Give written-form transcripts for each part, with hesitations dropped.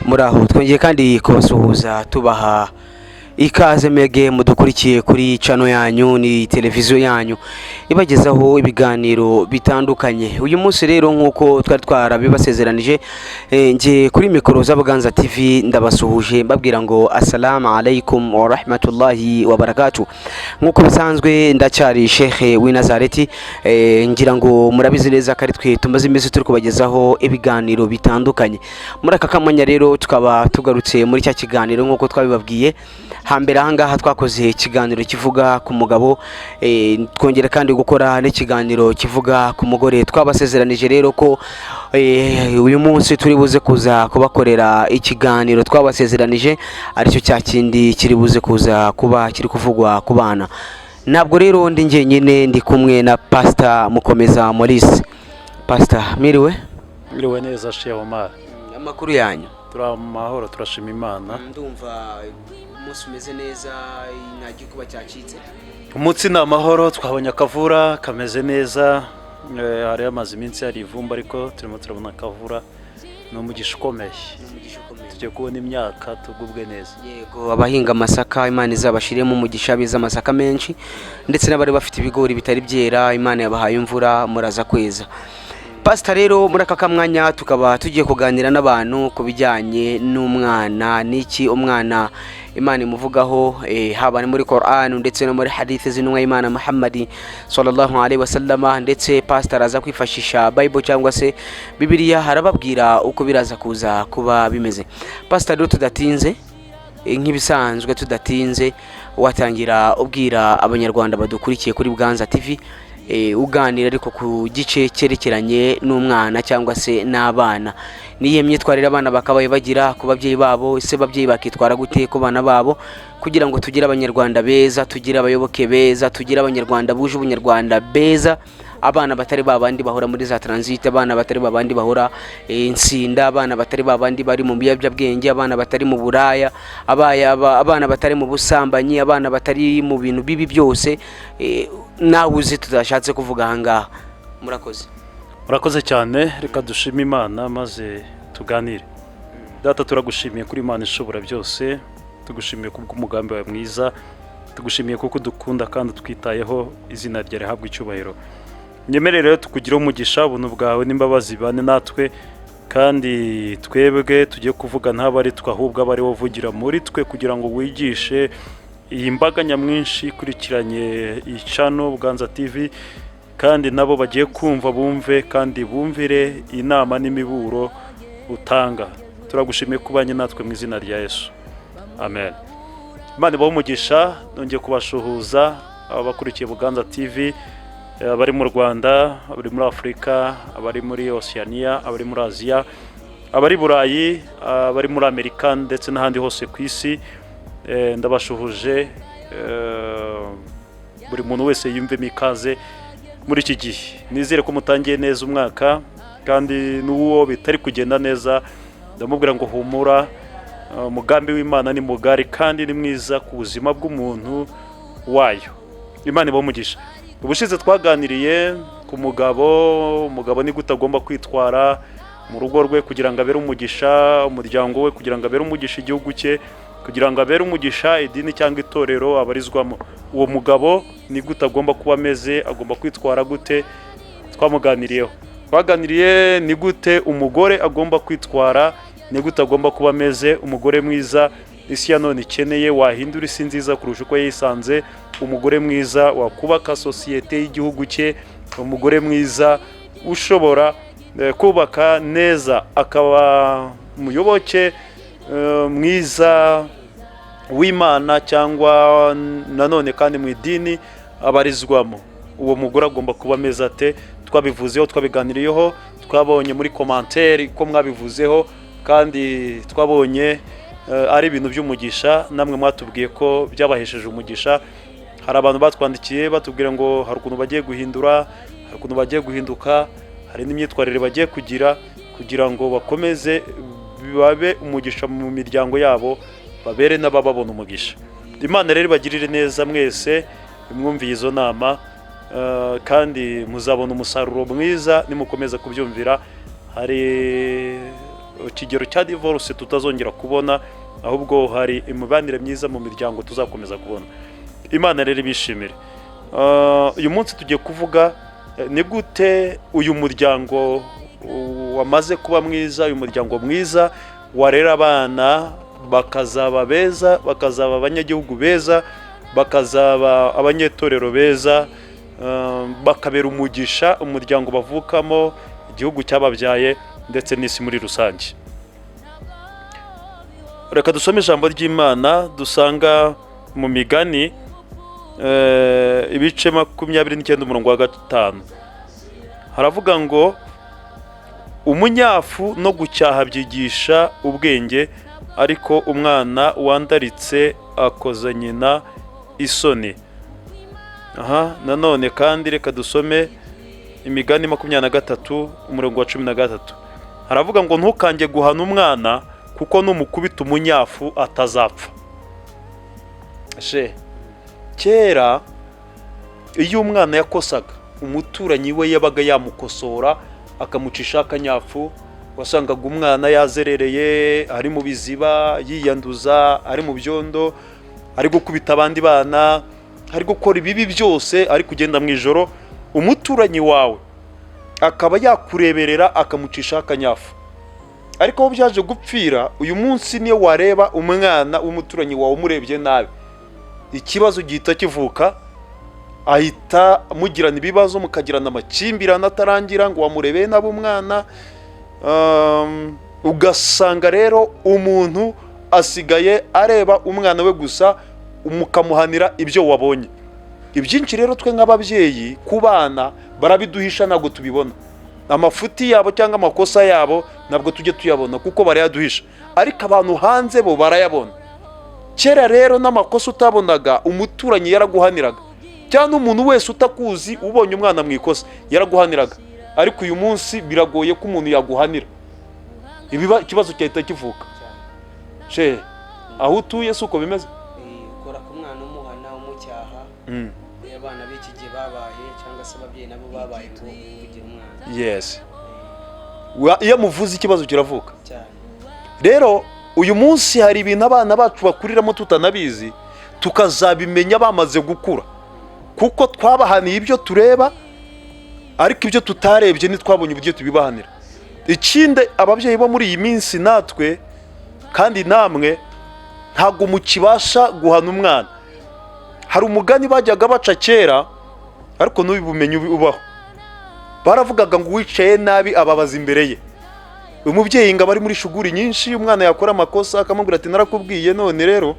Muraho, twongeye kandi kubasuhuza, tubaha ikaze mege mudukurikiye kuri channel yanyu, ni televiziyo yanyu ibagezaho ibiganiro bitandukanye. Uyu munsi rero, nk'uko twari twarabibasezeranije, nge kuri mikoro z'Abaganza TV ndabasuhuje, mbabwira ngo assalamu alaikum wa rahmatullahi wa barakatu. Nk'uko bisanzwe, ndacyari Shekhe w'i Nazareti. Ngira ngo murabizi neza ko ari twe tumaze iminsi turi kubagezaho ibiganiro bitandukanye. Muri aka kamanya rero tukaba tugarutse muri cya kiganiro nk'uko twabibabwiye hambere. Ahangaha twakoze ikiganiro kivuga ku mugabo, twongera kandi gukora n'ikiganiro kivuga ku mugore. Twabasezeranije rero ko uyu munsi turi buze kuza kubakorera ikiganiro twabasezeranije, aricyo cya kindi kiri buze kuza kuba kiri kuvugwa ku bana. Ntabwo rero ndi njyenyine, ndi kumwe na Pastor Mukomeza Maurice. Pastor, miriwe? Mwiriwe neza, Sheikh Omar. Amakuru yanyu? Turi amahoro, turashima Imana. Ndumva umunsi umeze neza, nta gikuba cyacitse. Umunsi ni amahoro, twabonye akavura kameze neza. Hari hamaze iminsi hari ivumbi, ariko turimo turabona akavura, ni umugisha ukomeye. Tugiye kubona imyaka, tugubwe neza. Yego, abahinga amasaka Imana izabashiremo umugisha, biza amasaka menshi, ndetse n'abari bafite ibigori bitari byera, Imana yabahaye imvura, muraza kweza. Pasita, rero muri aka kamwanya tukaba tugiye kuganira n'abantu ku bijyanye n'umwana. N'iki umwana Imana imuvugaho, haba muri Quran ndetse no muri hadith z'intumwa y'Imana Muhammad sallallahu alaihi wasallama. Ndetse pastor araza kwifashisha Bible cyangwa se Bibiliya, arababwira uko biraza kuza kuba bimeze. Pastor, rero tudatinze, nk'ibisanzwe tudatinze, watangira ubwira Abanyarwanda badukurikiye kuri Bwanza TV, uganira ariko ku gice cyerekeranye n'umwana cyangwa se n'abana. Niyihe myitwarire abana bakabaye bagira ku babyeyi babo? Ese ababyeyi bakitwara gute ku bana babo kugira ngo tugire Abanyarwanda beza, tugire abayoboke beza, tugire Abanyarwanda buje ubunyarwanda beza, abana batari babandi bahora muri za transit, abana batari babandi bahora insinda, abana batari babandi bari mu biyobyabwenge, abana batari mu buraya, abana batari mu busambanyi, abana batari mu bintu bibi byose nawe uzi tudashatse kuvuga ahangaha? Murakoze. Murakoze cyane. Reka dushime Imana maze tuganire. Data, turagushimiye kuri Imana ishobora byose, tugushimiye kubw'umugambi wawe mwiza, tugushimiye kuko udukunda kandi utwitayeho. Izina ryawe rihabwa icyubahiro. Nyemerere rero tukugire umugisha, ubuntu bwawe n'imbabazi bane natwe, kandi twebwe tugiye kuvuga ntabwo ari twe, ahubwo abe ari wowe uvugira muri twe, kugira ngo wigishe iyi mbaga nyamwinshi ikurikiranye iyi channel Bwanza TV, kandi nabo bagiye kumva bumve kandi bumvire inama n'imiburo utanga. Turagushimiye kubanye natwe, mu izina rya Yesu, amen. Imana ibahe umugisha. Nongeye kubashuhuza abakurikiye Buganza TV, abari mu Rwanda, abari muri Afurika, abari muri Oceania, abari muri Aziya, abari Burayi, abari muri Amerika ndetse n'ahandi hose ku isi. Ndabashuhuje, buri muntu wese yumvemo ikaze muri iki gihe. Nizere ko mutangiye neza umwaka, kandi n'uwo bitari kugenda neza ndamubwira ngo humura, umugambi w'Imana ni mugari kandi ni mwiza ku buzima bw'umuntu wayo. Imana ibahe umugisha. Ubushize twaganiriye ku mugabo. Umugabo ni gute agomba kwitwara mu rugo rwe kugira ngo abere umugisha umuryango we, kugira ngo abere umugisha igihugu cye, kugira ngo abere umugisha idini cyangwa itorero abarizwamo? Uwo mugabo ni gute agomba kuba ameze? Agomba kwitwara gute? Twamuganiriyeho. Twaganiriye ni gute umugore agomba kwitwara, ni gute agomba kuba ameze, umugore mwiza isi ya none ikeneye, wahindura isi nziza kurusha uko yisanze, umugore mwiza wakubaka sosiyete y'igihugu cye, umugore mwiza ushobora kubaka neza, akaba umuyoboke mwiza w'Imana cyangwa nanone kandi mu idini abarizwamo. Uwo mugore agomba kuba ameze ate? Twabivuzeho, twabiganiriyeho, twabonye muri commentaire ko mwabivuzeho, kandi twabonye ari ibintu by'umugisha. Namwe mwatubwiye ko byabahesheje umugisha. Hari abantu batwandikiye batubwira ngo hari ukuntu bagiye guhindura, hari ukuntu bagiye guhinduka, hari n'imyitwarire bagiye kugira kugira ngo bakomeze babe umugisha mu miryango yabo, babere n'abababona umugisha. Imana rero ibagirire neza mwese mwumviye izo nama, kandi muzabona umusaruro mwiza nimukomeza kubyumvira. Hari kigero cya divorce tutazongera kubona, ahubwo hari imibanire myiza mu miryango tuzakomeza kubona. Imana rero ibishimire. Uyu munsi tugiye kuvuga ni gute uyu muryango wamaze kuba mwiza, uyu muryango mwiza warera abana bakazaba beza, bakazaba abanyagihugu beza, bakazaba abanyetorero beza, bakabera umugisha umuryango bavukamo, igihugu cyababyaye, ndetse n'isi muri rusange. Reka dusome ijambo ry'Imana dusanga mu Migani, ibice 29, umurongo wa 5. Haravuga ngo: "Umunyafu no gucyaha byigisha ubwenge, ariko umwana wandaritse akoza nyina isoni." Aha nanone kandi reka dusome Imigani 23, umurongo wa 13. Haravuga ngo: "Ntukange guhana umwana, kuko numukubita umunyafu atazapfa." She kera iyo umwana yakosaga, umuturanyi we yabaga yamukosora, akamucisha akanyafu. Wasangaga umwana yazerereye, ari mu biziba, yiyanduza, ari mu byondo, ari gukubita abandi bana, ari gukora ibibi byose, ari kugenda mu ijoro, umuturanyi wawe akaba yakureberera akamucisha akanyafu. Ariko aho byaje gupfira, uyu munsi niyo wareba umwana w'umuturanyi wawe, umurebye nabi, ikibazo gihita kivuka, ahita mugirana ibibazo, mukagirana amakimbirane atarangira ngo wamurebeye nabi umwana. Ugasanga rero umuntu asigaye areba umwana we gusa, mukamuhanira ibyo wabonye. Ibyinshi rero twe nk'ababyeyi ku bana barabiduhisha, ntabwo tubibona. Amafuti yabo cyangwa amakosa yabo ntabwo tujya tuyabona kuko barayaduhisha, ariko abantu hanze bo barayabona. Kera rero n'amakosa utabonaga, umuturanyi yaraguhaniraga, cyangwa n'umuntu wese utakuzi ubonye umwana mu ikosa yaraguhaniraga. Ariko uyu munsi biragoye ko umuntu yaguhanira. Ikibazo cyahita kivuka. She aho utuye si uko bimeze? Ukora ku mwana, umuhana, umucyaha. Iyo abana b'iki gihe babaye, cyangwa se ababyeyi nabo babaye ngo kugira umwana. Yes. Iyo amuvuze ikibazo kiravuka. Cyane. Rero uyu munsi hari ibintu abana bacu bakuriramo tutanabizi, tukazabimenya bamaze gukura, kuko twabahaniye ibyo tureba, ariko ibyo tutarebye ntitwabonye uburyo tubibahanira. Ikindi, ababyeyi bo muri iyi minsi, natwe kandi namwe, ntabwo mukibasha guhana umwana. Hari umugani bajyaga baca kera, ariko n'ubu bumenyi ubaho. Baravugaga ngo: "Uwicaye nabi ababaza imbere ye." Umubyeyi ngo aba ari muri shuguri nyinshi, umwana yakora amakosa akamubwira ati: "Narakubwiye, none rero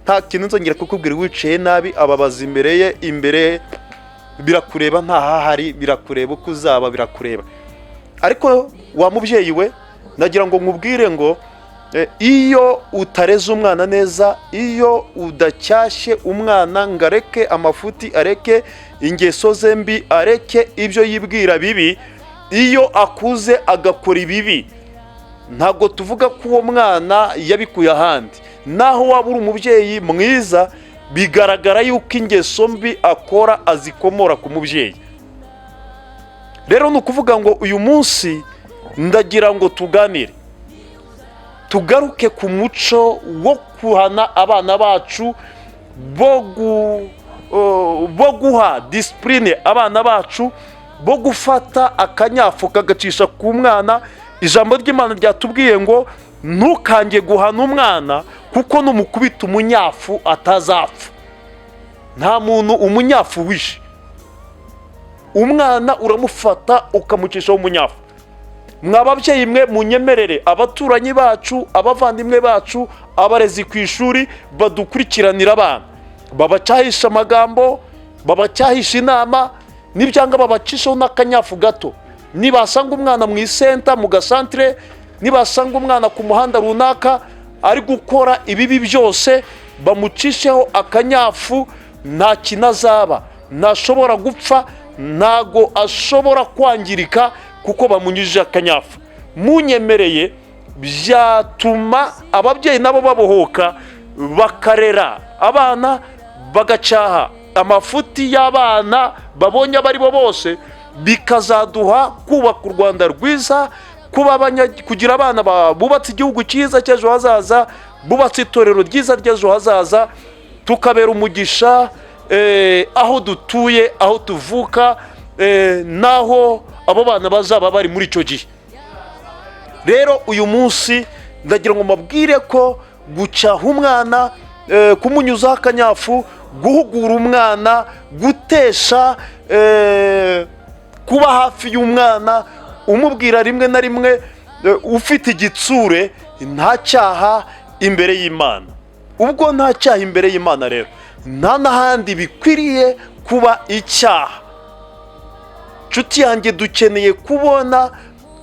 nta kintu nzongera kukubwira." Wicaye nabi ababaza imbere ye. Imbere birakureba, ntahahari birakureba, uko uzaba birakureba. Ariko wa mubyeyi we, nagira ngo nkubwire ngo iyo utareze umwana neza, iyo udacyashye umwana ngo areke amafuti, areke ingeso ze mbi, areke ibyo yibwira bibi, iyo akuze agakora ibibi, ntabwo tuvuga ko uwo mwana yabikuye ahandi. Naho waba uri umubyeyi mwiza, bigaragara yuko ingeso mbi akora azikomora ku mubyeyi. Rero ni ukuvuga ngo uyu munsi ndagira ngo tuganire, tugaruke ku muco wo guhana abana bacu, bo guha discipline abana bacu, bo gufata akanyafu kagacisha ku mwana. Ijambo ry'Imana ryatubwiye ngo: "Ntukange guhana umwana, kuko numukubita umunyafu atazapfa." Nta muntu umunyafu wishe. Umwana uramufata ukamucishaho umunyafu. Mwa babyeyi mwe, munyemerere, abaturanyi bacu, abavandimwe bacu, abarezi ku ishuri badukurikiranira abana, babacyahisha amagambo, babacyahisha inama, nibyanga babacishaho n'akanyafu gato. Nibasanga umwana mu isenta, mu gasantere, nibasanga umwana ku muhanda runaka ari gukora ibibi byose, bamucisheho akanyafu. Nta kintu azaba, ntashobora gupfa, ntago ashobora kwangirika kuko bamunyujije akanyafu. Munyemereye, byatuma ababyeyi nabo babohoka, bakarera abana, bagacyaha amafuti y'abana babonye abo ari bo bose, bikazaduha kubaka u Rwanda rwiza. kuba kugira abana bubatse igihugu cyiza cy'ejo hazaza, bubatse itorero ryiza ry'ejo hazaza, tukabera umugisha aho dutuye, aho tuvuka, n'aho abo bana bazaba bari muri icyo gihe. Rero uyu munsi ndagira ngo mbabwire ko gucyaha umwana, kumunyuzaho akanyafu, guhugura umwana, gutesha, kuba hafi y'umwana, umubwira rimwe na rimwe ufite igitsure, nta cyaha imbere y'Imana. Ubwo nta cyaha imbere y'Imana rero, nta n'ahandi bikwiriye kuba icyaha. Nshuti yanjye, dukeneye kubona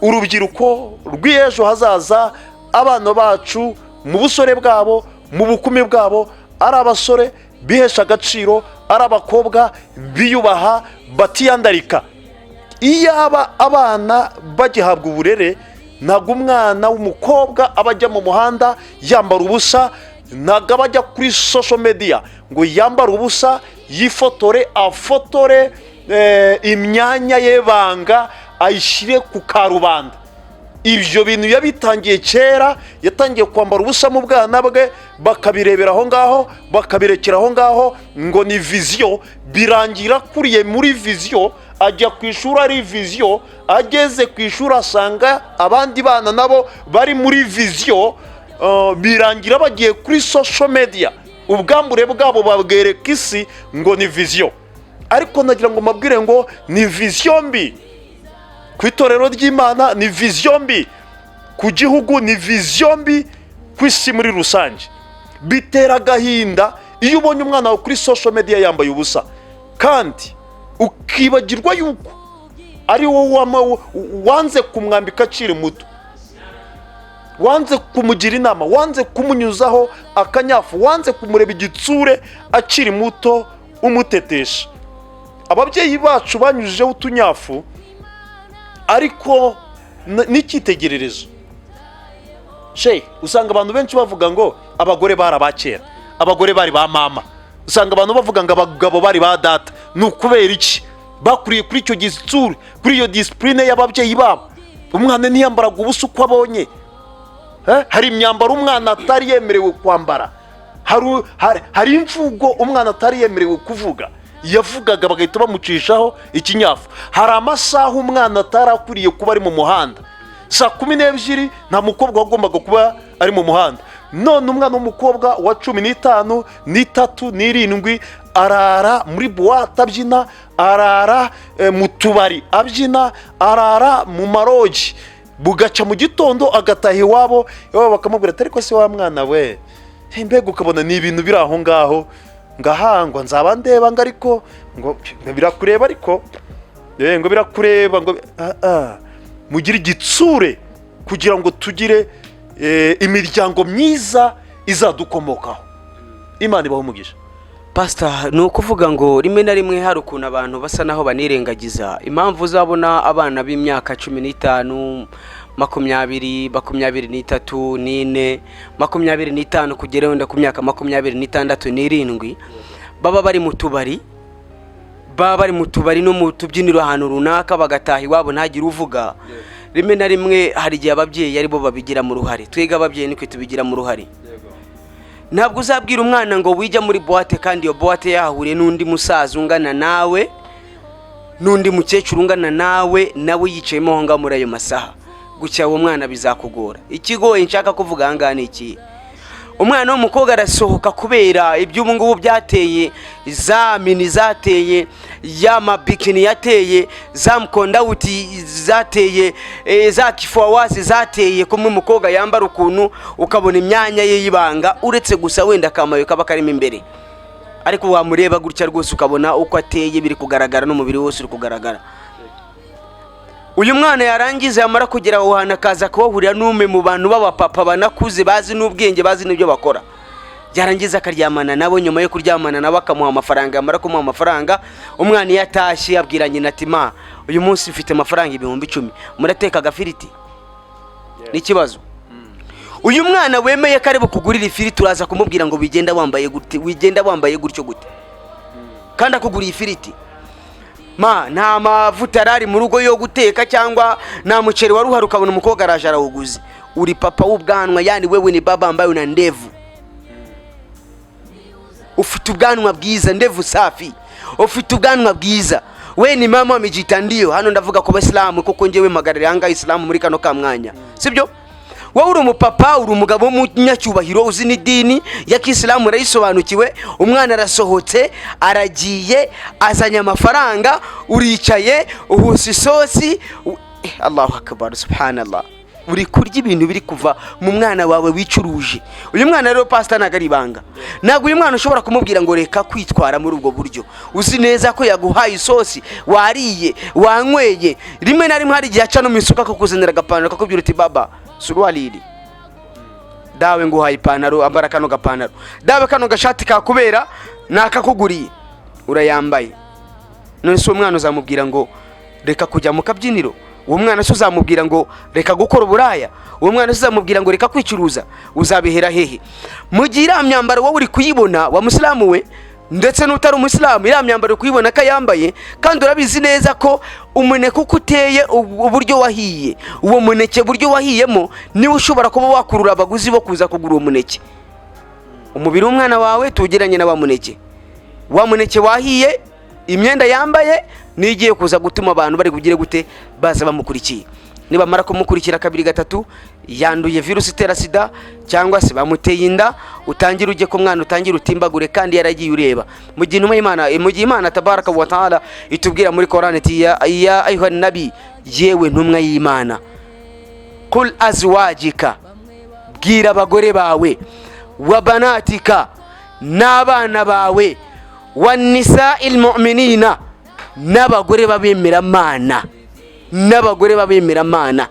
urubyiruko rw'ejo hazaza, abana bacu mu busore bwabo, mu bukumi bwabo, ari abasore bihesha agaciro, ari abakobwa biyubaha, batiyandarika. Iyaba abana bagihabwa uburere, ntabwo umwana w'umukobwa aba ajya mu muhanda yambara ubusa, ntabwo aba ajya kuri social media ngo yambare ubusa, yifotore, afotore imyanya ye banga, ayishyire ku karubanda. Ibyo bintu yabitangiye kera, yatangiye kwambara ubusa mu bwana bwe, bakabirebera aho ngaho, bakabirekera aho ngaho ngo ni vision. Birangira akuriye muri vision, ajya ku ishuri ari vision, ageze ku ishuri asanga abandi bana nabo bari muri vision, birangira bagiye kuri social media, ubwambure bwabo babwereka isi ngo ni vision. Ariko nagira ngo mbabwire ngo ni vision mbi ku itorero ry'Imana, ni vision mbi ku gihugu, ni vision mbi ku isi muri rusange. Bitera agahinda iyo ubonye umwana wawe kuri social media yambaye ubusa, kandi ukibagirwa yuko ari wowe wanze kumwambika akiri muto, wanze kumugira inama, wanze kumunyuzaho akanyafu, wanze kumureba igitsure akiri muto, umutetesha. Ababyeyi bacu banyujijeho utunyafu, ariko n'icyitegererezo she. Usanga abantu benshi bavuga ngo abagore bari abakera, abagore bari ba mama, usanga abantu bavuga ngo abagabo bari ba data. Ni ukubera iki? Bakuriye kuri icyo gitsure, kuri iyo discipline y'ababyeyi babo. Umwana ntiyambaraga ubusa uko abonye. Hari imyambaro umwana atari yemerewe kwambara, hari imvugo umwana atari yemerewe kuvuga, yavugaga bagahita bamucishaho ikinyafu. Hari amasaha umwana atari akwiriye kuba ari mu muhanda. Saa 12 nta mukobwa wagombaga kuba ari mu muhanda. None umwana w'umukobwa wa 15, 3, 7 arara muri boîte abyina, arara mu tubari abyina, arara mu marogi, bugaca mu gitondo agataha iwabo, iwabo bakamubwira ati: "Ariko se wa mwana we?" Mbega ukabona ni ibintu biri aho ngaho, ngahangwa nzaba ndeba ngo ariko ngo birakureba, ariko ngo birakureba ngo ah, ah. Mugire igitsure kugira ngo tugire imiryango myiza izadukomokaho. Imana ibaho umugisha. Pasita, ni ukuvuga ngo rimwe na rimwe hari ukuntu abantu basa naho banirengagiza impamvu uzabona abana b'imyaka 15, 20, 23, 4, 25, kugera wenda ku myaka 26, 7, baba bari mu tubari, baba bari mu tubari no mu tubyiniro ahantu runaka, bagataha iwabo ntagire uvuga. Rimwe na rimwe hari igihe ababyeyi aribo babigiramo uruhare. Twebwe ababyeyi nitwe tubigiramo uruhare. Ntabwo uzabwira umwana ngo wijya muri boîte, kandi iyo boîte yahahuriye n'undi musaza ungana nawe, n'undi mukecuru ungana nawe, nawe yicayemo aho ngaho muri ayo masaha. Gucya uwo mwana bizakugora. Ikigoye nshaka kuvuga aha ngaha ni iki: umwana w'umukobwa arasohoka kubera iby'ubu ngubu byateye, za mini zateye, ya mabikini yateye, za mkondawuti zateye, za kifuwawazi zateye, kumwe umukobwa yambara ukuntu ukabona imyanya ye y'ibanga, uretse gusa wenda akamayo kaba karimo imbere, ariko wamureba gutya rwose ukabona uko ateye biri kugaragara, n'umubiri wose uri kugaragara. Uyu mwana yarangiza, yamara kugera aho hantu, akaza kuhahurira n'umwe mu bantu b'abapapa banakuze, bazi n'ubwenge, bazi n'ibyo bakora, yarangiza akaryamana nabo. Nyuma yo kuryamana nabo akamuha amafaranga. Yamara kumuha amafaranga, umwana iyo atashye abwira nyina ati: "Ma, uyu munsi mfite amafaranga 10,000, murateka agafiriti." Ni ikibazo. Uyu mwana wemeye ko ari bukugurire ifiriti, uraza kumubwira ngo wigenda wambaye gute, wigenda wambaye gutyo gute, kandi akuguriye ifiriti? Ma nta mavuta yarari mu rugo yo guteka, cyangwa nta muceri wari uhari, ukabona umukobwa araje arawuguze. Uri papa w'ubwanwa, yani wewe ni baba ambaye una ndevu, ufite ubwanwa bwiza, ndevu safi, ufite ubwanwa bwiza. We ni mama wa mijitandio. Hano ndavuga ku basilamu, kuko njyewe mpagarariye ahangaha isilamu muri kano ka mwanya, sibyo? Wowe uri umupapa, uri umugabo w'umunyacyubahiro, uzi n'idini ya kisilamu, urayisobanukiwe. Umwana arasohotse, aragiye, azanye amafaranga, uricaye uhusa isosi, Allahu akbar, subhanallah. Uri kurya ibintu biri kuva mu mwana wawe wicuruje. Uyu mwana rero, pasita, ntabwo ari ibanga, ntabwo uyu mwana ushobora kumubwira ngo reka kwitwara muri ubwo buryo, uzi neza ko yaguhaye isosi, wariye, wanyweye. Rimwe na rimwe hari igihe aca no mu isuka akakuzanira agapantaro, akakubwira uti: "Baba, suruwali iri dawe, nguhaye ipantaro, ambara kano gapantaro dawe, kano gashati kakubera nakakuguriye." Urayambaye. None se uwo mwana uzamubwira ngo reka kujya mu kabyiniro? Uwo mwana se uzamubwira ngo reka gukora uburaya? Uwo mwana se uzamubwira ngo reka kwicuruza? Uzabihera hehe mu gihe iriya myambaro wowe uri kuyibona, wa musilamu we, ndetse n'utari umusilamu, iriya myambaro uri kuyibona ko ayambaye, kandi urabizi neza ko umuneke uko uteye, uburyo wahiye uwo muneke, uburyo wahiyemo, niwe ushobora kuba wakurura abaguzi bo kuza kugura uwo muneke. Umubiri w'umwana wawe tuwugeranye na wa muneke. Wa muneke wahiye, imyenda yambaye niyo igiye kuza gutuma abantu bari bugire gute? Baza bamukurikiye. Nibamara kumukurikira kabiri, gatatu, yanduye virusi itera sida cyangwa se bamuteye inda, utangire ujye ku mwana, utangire utimbagure kandi yaragiye ureba. Mu gihe intumwa y'Imana, mu gihe Imana tabaraka wa taala itubwira muri Korani iti: Ya ayuha nabi, yewe ntumwa y'Imana, kul azwajika, bwira abagore bawe, wa banatika, n'abana bawe, wa nisa'il mu'minina, n'abagore b'abemeramana, n'abagore b'abemeramana,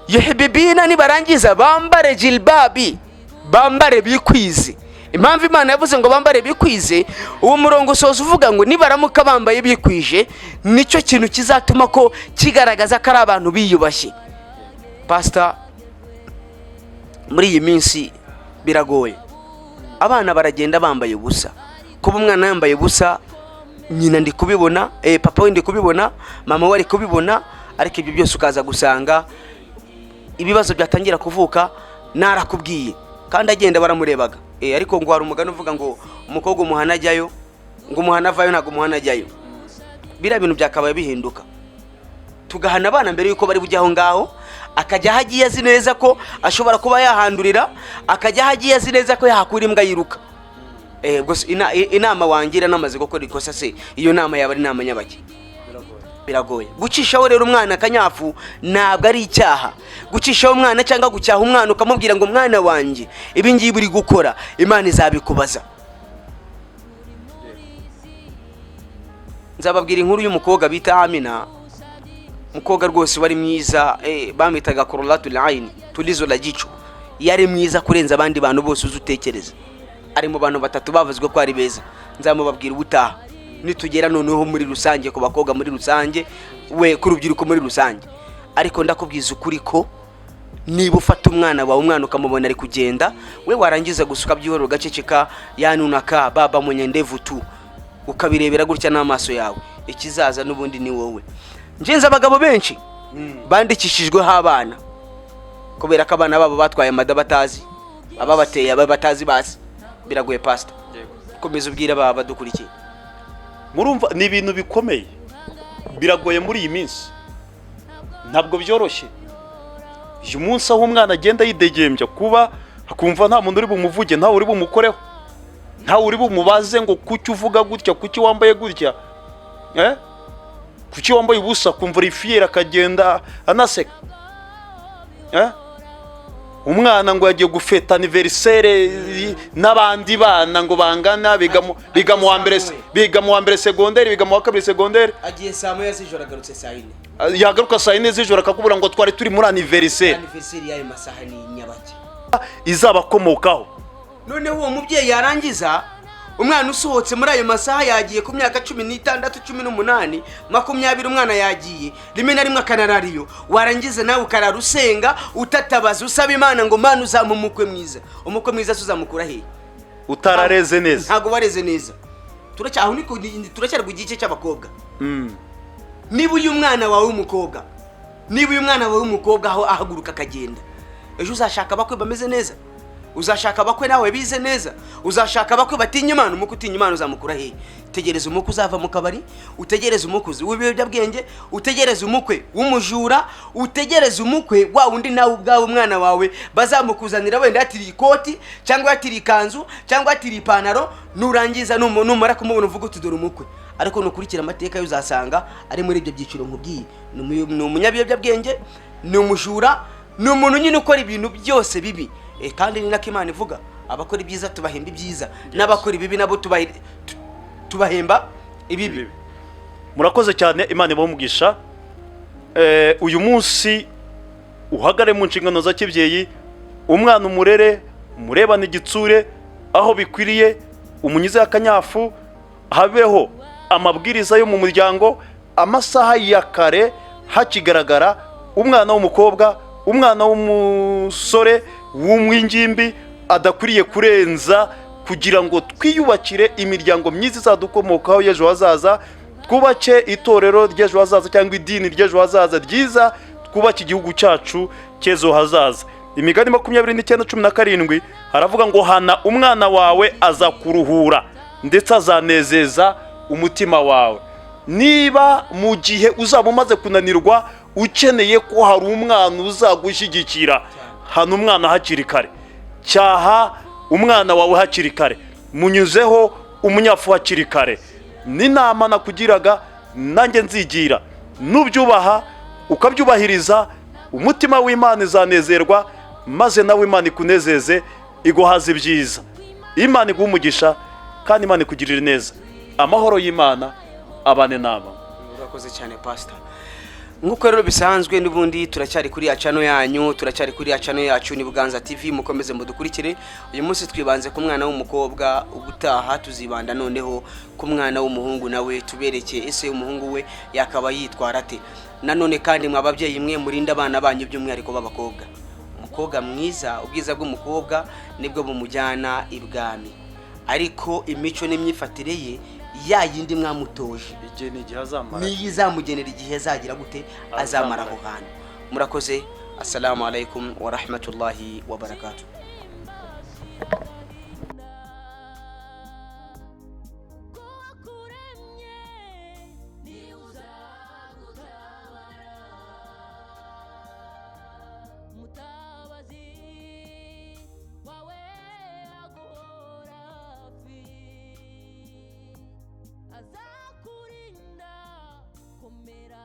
yuhibibina, nibarangiza bambare jilbabi, bambare bikwize. Impamvu Imana yavuze ngo bambare bikwize, uwo murongo usoza uvuga ngo nibaramuka bambaye bikwije, nicyo kintu kizatuma ko kigaragaza ko ari abantu biyubashye. Pasita, muri iyi minsi biragoye, abana baragenda bambaye ubusa. Kuba umwana yambaye ubusa, nyina ndi kubibona, papa we ndi kubibona, mama we ari kubibona, ariko ibyo byose ukaza gusanga ibibazo byatangira kuvuka. Narakubwiye kandi agenda baramurebaga. Ariko ngo hari umugani uvuga ngo umukobwa umuhana ajyayo, ngo umuhana avayo, ntabwo umuhana ajyayo. Biriya bintu byakabaye bihinduka, tugahana abana mbere yuko bari bujye aho ngaho. Akajya aho agiye azi neza ko ashobora kuba yahandurira, akajya aho agiye azi neza ko yahakura imbwa yiruka. Gusa inama wangira namaze gukora ikosa se, iyo nama yaba ari inama nyabaki? Biragoye. Gucishaho rero umwana akanyafu ntabwo ari icyaha. Gucishaho umwana cyangwa gucyaha umwana, ukamubwira ngo: "Mwana wanjye, ibi ngibi uri gukora Imana izabikubaza." Nzababwira inkuru y'umukobwa bita Amina, umukobwa rwose wari mwiza, bamwitaga Korolatul Aini, tulizo la jicho. Yari mwiza kurenza abandi bantu bose uzi utekereza, ari mu bantu batatu bavuzwe ko ari beza. Nzamubabwira ubutaha nitugera noneho muri rusange ku bakobwa muri rusange, we ku rubyiruko muri rusange. Ariko ndakubwiza ukuri ko niba ufata umwana wawe, umwana ukamubona ari kugenda, we warangiza gusa ukabyihorera, ugaceceka, yanunaka baba munyendevu tu, ukabirebera gutya n'amaso yawe, ikizaza n'ubundi ni wowe. Ngenzi abagabo benshi bandikishijweho abana kubera ko abana babo batwaye amada batazi ababateye, aba batazi basi. Biragoye, pastor. Komeza ubwire aba badukurikiye. Murumva ni ibintu bikomeye, biragoye muri iyi minsi, ntabwo byoroshye. Uyu munsi aho umwana agenda yidegembya, kuba akumva nta muntu uri bumuvuge, ntawe uri bumukoreho, ntawe uri bumubaze ngo kuki uvuga gutya, kuki wambaye gutya, eh? Kuki wambaye ubusa, akumva uri fier, akagenda anaseka, eh? Umwana ngo yagiye gufeta anniversaire n'abandi bana ngo bangana, biga mu wa mbere, biga mu wa mbere segonderi, biga mu wa kabiri segonderi. Agiye saa 1 z'ijoro, agarutse saa 4. Yagaruka saa 4 z'ijoro akakubwira ngo twari turi muri anniversaire. Anniversaire y'ayo masaha ni nyabake? Izabakomokaho. Noneho uwo mubyeyi yarangiza, umwana usohotse muri ayo masaha yagiye ku myaka 16, 18, 20, umwana yagiye, rimwe na rimwe akanarariyo. Warangiza nawe ukarara usenga, utatabaza, usaba Imana ngo: "Mana, uzampa umukwe mwiza." Umukwe mwiza se uzamukura hehe? Utarareze neza. Ntabwo wareze neza. Aho ni turacyari ku gice cy'abakobwa. Niba uyu mwana wawe w'umukobwa, niba uyu mwana wawe w'umukobwa aho ahaguruka akagenda, ejo uzashaka abakwe bameze neza, uzashaka abakwe nawe bize neza, uzashaka abakwe batinya Imana. Umukwe utinya Imana uzamukura hehe? Tegereza umukwe uzava mu kabari, utegereze umukwe w'ibiyobyabwenge, utegereze umukwe w'umujura, utegereze umukwe wa wundi nawe ubwawe umwana wawe bazamukuzanira wenda yatiriye ikoti cyangwa yatiriye ikanzu cyangwa yatiriye ipantaro. Nurangiza numara kumubona uvuga uti dore umukwe. Ariko nukurikira amateka ye uzasanga ari muri ibyo byiciro nkubwiye. Ni umunyabiyobyabwenge, ni umujura, ni umuntu nyine ukora ibintu byose bibi. Kandi ni nako Imana ivuga, abakora ibyiza tubahemba ibyiza, n'abakora ibibi nabo tubahemba ibibi. Murakoze cyane, Imana ibahe umugisha. Uyu munsi uhagare mu nshingano za kibyeyi, umwana umurere, umurebane igitsure aho bikwiriye, umunyuze akanyafu, habeho amabwiriza yo mu muryango, amasaha ya kare hakigaragara umwana w'umukobwa, umwana w'umusore w'umwingimbi adakwiriye kurenza, kugira ngo twiyubakire imiryango myiza izadukomokaho y'ejo hazaza, twubake itorero ry'ejo hazaza cyangwa idini ry'ejo hazaza ryiza, twubake igihugu cyacu cy'ejo hazaza. Imigani 29:17 haravuga ngo hana umwana wawe azakuruhura ndetse azanezeza umutima wawe. Niba mu gihe uzaba umaze kunanirwa ukeneye ko hari umwana uzagushyigikira, hana umwana hakiri kare, cyaha umwana wawe hakiri kare, munyuzeho umunyafu hakiri kare. N'inama nakugiraga nanjye nzigira, nubyubaha ukabyubahiriza, umutima w'Imana izanezerwa, maze nawe Imana ikunezeze, iguhaze ibyiza. Imana iguhe umugisha kandi Imana ikugirire neza. Amahoro y'Imana abane nama. Urakoze cyane, Pastor. Nk'uko rero bisanzwe, n'ubundi turacyari kuri ya channel yanyu, turacyari kuri ya channel yacu, ni Buganza TV. Mukomeze mudukurikire. Uyu munsi twibanze ku mwana w'umukobwa, ubutaha tuzibanda noneho ku mwana w'umuhungu, nawe tubereke ese umuhungu we yakaba yitwara ate. Nanone kandi mwa babyeyi mwe, murinde abana banyu by'umwihariko b'abakobwa. Umukobwa mwiza, ubwiza bw'umukobwa nibwo bumujyana ibwami, ariko imico n'imyifatire ye ya yindi mwamutoje Igihe ni igihe azamara, niyo izamugenera igihe azagira gute, azamara aho hantu. Murakoze. Assalamu alaikum wa rahmatullahi wa barakatuh. Wakuremye ni uzagutabara, mutabazi wawe aguhora hafi, azakurinda komera.